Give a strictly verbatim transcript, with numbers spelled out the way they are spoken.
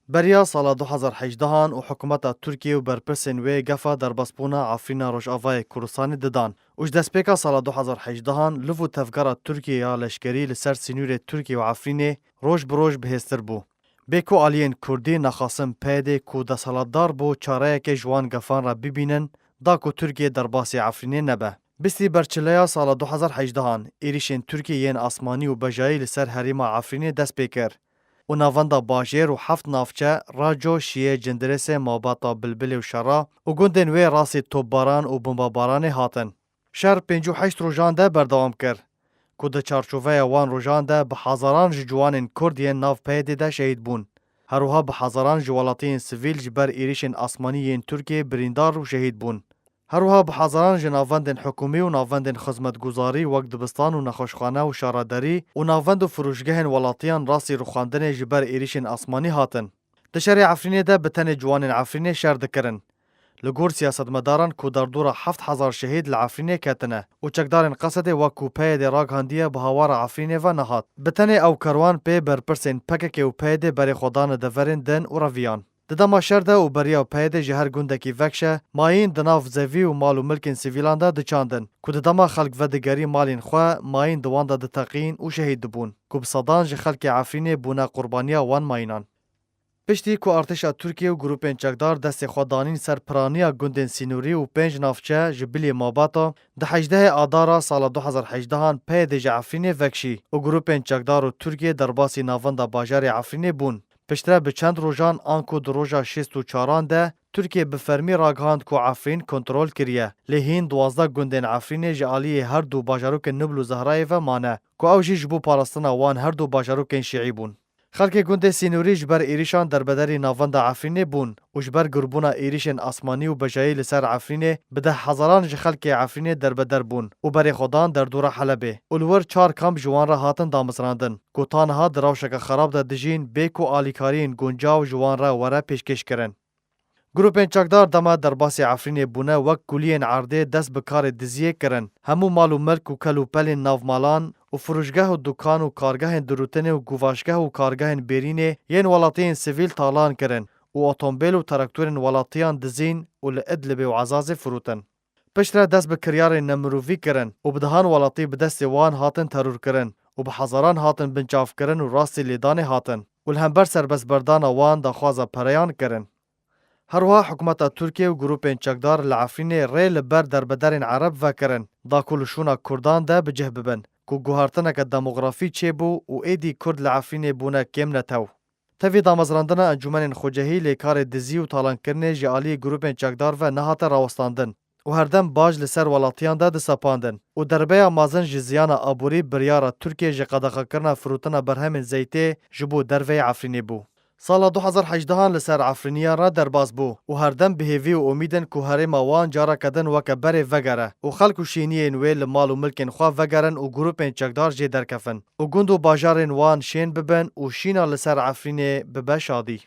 Beriya sala du hazar hejdehan û hikûmeta Tirkiyê û berpirsên wê gefa derbasbûna Efrîna Rojavayê Kurdistanê didan û ji destpêka sala du hazar hejdehan liv û tevgera Tirkiyê ya leşkerî li ser sînorê Tirkiyê û Efrînê roj bi roj bihêztir bû. Bê ku aliyên Kurdî nexasim P Y D ku desthilatdar bû çareyekê ji wan gefan re bibînin, da ku Tirkiye derbasî Efrînê nebe. Bîstî berçileya sala du hazar hejdehan, êrîşên Tirkiyê yên asmanî û bejayî li ser herêma Efrînê dest pê kir û navenda bajêr û heft navçe, Raco, Şiyê, Cindirêsê, Mabata, Bilbilê û Şera û gundên wê rastî topbaran û bombabaranê hatin. Şer pêncî û heşt rojan de berdewam kir, ku di çarçoveya wan rojan de bi hezaran ji ciwanên Kurd yên nav P Y D de şehîd bûn. Her wiha bi hezaran ji welatiyên sivîl ji ber êrîşên asmanî yên Tirkiyê birîndar û şehîd bûn. Her wiha bi hezaran ji navendên hikûmî û navendên xizmetguzarî wek dibistan û nexweşxane û şaredarî û navend û firûşgehên welatiyan rastî rûxandinê ji ber êrîşên asmanî hatin. Di şerê Efrînê de bi tenê ciwanên Efrînê şer dikirin. Li gor siyasetmedaran ku derdora heft hezar şehîd li Efrînê ketine û çekdarên Qesedê wek ku P Y D ragihandiye bi hawara Efrînê ve nehat. Bi tenê ew kerwan pê berpirsên P K K û P Y D berê xwe dane deverên din û reviyan. Di dema şer de û beriya P Y D ji her gundekî vekşe, mayîn di nav zevî û mal û milkên sivîlan de diçandin, ku di dema xelk vedigerî malên xwe, mayîn di wan de diteqîn û şehîd dibûn, ku bi sedan ji xelkê Efrînê bûne qurbaniya wan mayînan. Piştî ku artêşa Tirkiyê û grûpên çekdar destê xwe danîn ser piraniya gundên sînorî û pênc navçe ji bilî Mabata, di hejdehê Adara sala du hazar hejdehan P Y D ji Efrînê vekşî û grûpên çekdar û Tirkiyê derbasî navenda bajarê Efrînê bûn. Piştre bi çend rojan, anku di roja şêst û çaran de Tirkiye bi fermî ragihand ku Efrîn kontrol kiriye, lê hîn duwazdeh gundên Efrînê ji aliyê her du bajarokên Nibl û Zehrayê ve mane, ku ew jî ji bo parastina wan her du bajarokên şîî bûn. Xelkê gundê sînorî ji ber êrîşan derbederî navenda Efrînê bûn û ji ber girbûna êrîşên asmanî û bejayî li ser Efrînê bi deh hezaran ji xelkê Efrînê derbeder bûn û berê xwe dan derdora Helebê û li wir çar kamp ji wan re hatin damezrandin, ku ta niha di rewşeke xerab de dijîn bê ku alîkariyên guncaw ji wan re were pêşkêşkirin. Grûpên çekdar dema derbasî Efrînê bûne wek kuliyên erdê dest bi karê diziyê kirin. Hemû mal û milk û kel û pelên nav malan û firûşgeh û dukan û kargehên dirûtinê û guvaşgeh û kargehên bêrînê yên welatiyên sivîl talan kirin û otomobîl û traktorên welatiyan dizîn û li Idlibê û Ezazê firotin. Piştre dest bi kiryarên nemirovî kirin û bi dehan welatî bi destê wan hatin terorkirin û bi hezaran hatin binçavkirin û rastî lêdanê hatin û li hember serbestberdana wan daxwaza pereyan kirin. Her wiha hikûmeta Tirkiyê û grûpên çekdar li Efrînê rê li ber derbederên Ereb vekirin, da ku li şûna Kurdan de bi cih bibin, ku guhertineke demografî çêbû û êdî Kurd li Efrînê bûne kêm netew. Tevî damezrandina encûmenên xwecehî lê karê dizî û talankirinê ji aliyê grûpên çekdar ve nehate rawestandin û herdem baş li ser welatiyan de disepandin û derbeya mezin ji ziyana aborî biryara Tirkiyê ji qedexekirina firotina berhemên zeytê ji bo derveyê Efrînê bû. Sala du hazar hejdehan li ser Efrîniyan re derbas bû û herdem bi hêvî û umîdin ku herêma wan careke din weke berê vegere û xelk û şêniyên wê li mal û milkên xwe vegerin û grûpên çekdar jê derkefin û gund û bajarên wan şên bibin û şîna li ser Efrînê bibe şadî.